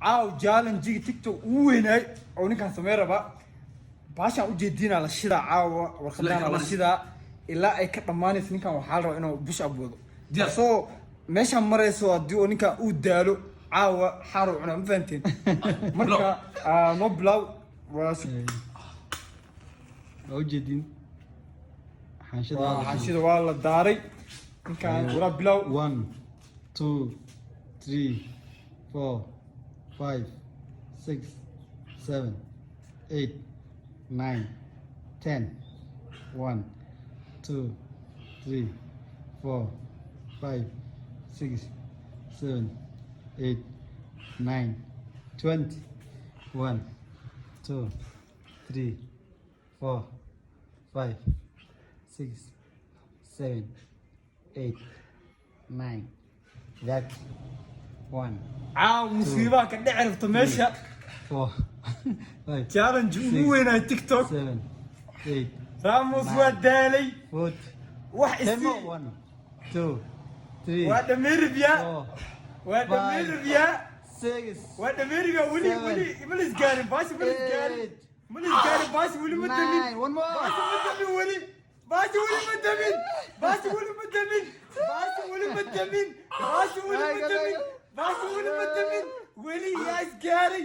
Caaw challenge-ga TikTok ugu weynaay oo ninkaan samey rabaa. Baashaan ujeedinaa la shidaa caawa, warqadaana la shidaa ilaa ay ka dhammaanayso. Ninkan waxaa la rabaa inuu push up wado. Diyaar. Soo meeshaan marayso, haddii oo ninkan uu daalo, caawa xaaru cunaa. Ma fahanteen? Marka noo bilow waa. Waa ujeedin xaanshada. Waa xaanshida waa la daaray. Ninkaan walaa bilow. One, two, three, four, five, six, seven, eight, nine, 10. One, two, three, four, five, six, seven, eight, 9, 20. One, two, three, four, five, six, seven, eight, 9, 30. One, Caaw musiibaa ka dhici rabto meesha. four, five, Challenge ugu weynaay TikTok. seven, eight, Ramos waa daalay. 40. Wax 10 isi more. One, two, three, waa dhameeribiyaa. four, Waa dhameeribiyaa. six, Waa dhameeribiyaa weli. seven, Weli ma la isgaarin baashi, ma la isgaarin. eight, Ma la isgaarin baashi, weli ma damin. nine. One more. Baashi ma damin weli. Baashi weli ma damin. Baashi weli ma damin. Baashi weli ma damin. Baashi weli ma damin. Baashi weli ma damin. Weli yaa isgaaray.